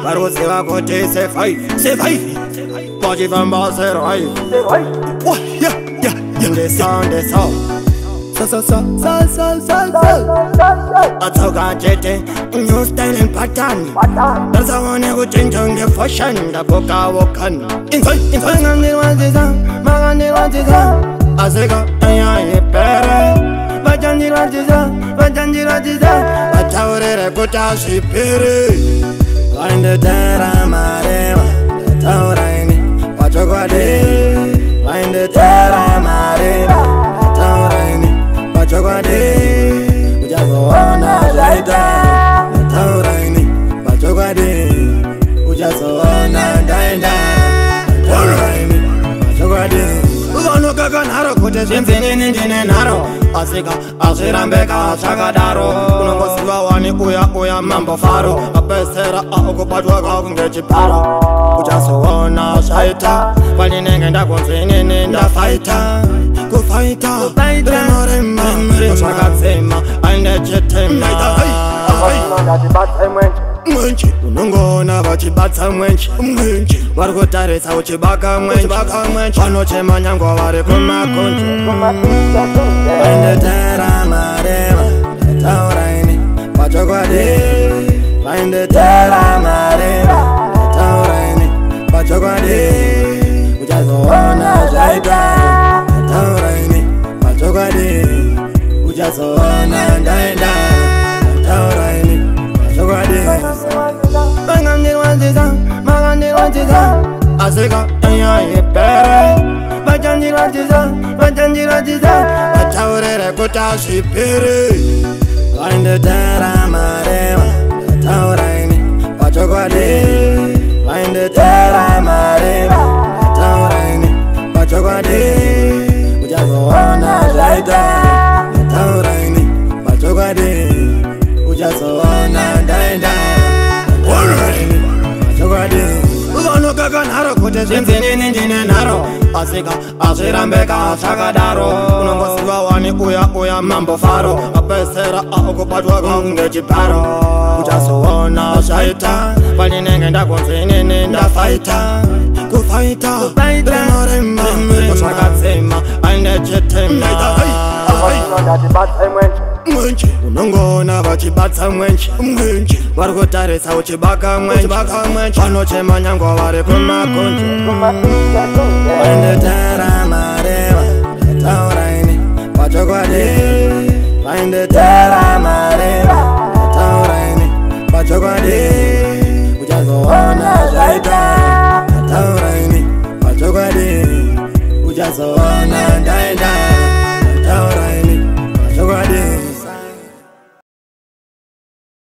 Varuziva kuti survive, survive. Vachifamba survive. Ndesa, ndesa. Sa sa sa sa sa sa sa. Atsoka chete, new style and pattern. Ndasaone kuchinja ngefashion, ndakoka wokani. Inzoi, inzoi ngandirwadzisa, makandirwadzisa. Asika ayayipere. Vachandirwadzisa, vachandirwadzisa. Vataurire kuti hazviperi. Vainditera mareva, ndataura ini pachokwadi. Vainditera mareva, ndataura ini pachokwadi. Uchazoona zvaita, ndataura ini pachokwadi. Uchazoona ndaenda, ndataura ini pachokwadi. Vanokaka nharo kuti zvinzi nini ndine nharo, asika azvirambeka zvakadaro. Unongoziva wani uya uya mambo Faro, apesera akubatwa kakunge chiparo. Uchazoona zvaita, pandinenge ndakunzi inini ndafaita. Kufaita, rema rema, zvakadzima ainde chitema. Mwenje, unongoona vachibata mwenje, mwenje. Vari kutarisa uchibaka mwenje, vanochema nyangwe vari kumakonje. Vainditera mareva, ndataura ini pachokwadi. Vainditera mareva, ndataura ini pachokwadi. Uchazoona zvaita, ndataura ini pachokwadi. Uchazoona ndaenda, ndataura ini pachokwadi. Makandirwadzisa, makandirwadzisa. Asika ayayipere. Vachandirwadzisa, vachandirwadzisa. Vataurire kuti hazviperi. Vainditera mareva, ndataura ini pachokwadi. Vainditera mareva, ndataura ini pachokwadi. Uchazoona zvaita, ndataura ini pachokwadi. Uchazoona ndaenda, vanokaka nharo kuti zvinzi nini ndine nharo, asika azvirambeka zvakadaro. Unongoziva wani uya uya mambo Faro, apesera akubatwa kunge chiparo. Uchazoona zvaita, pandinenge ndakunzi inini ndafaita. Kufaita, rema rema, zvakadzima ainde chitema. Mwenje, unongoona vachibata mwenje, mwenje. Vari kutarisa uchibaka mwenje, vanochema nyangwe vari kumakonje. Vainditera mareva, ndataura ini pachokwadi. Vainditera mareva, ndataura ini pachokwadi. Uchazoona zvaita, ndataura ini pachokwadi. Uchazoona ndaenda, ndataura ini.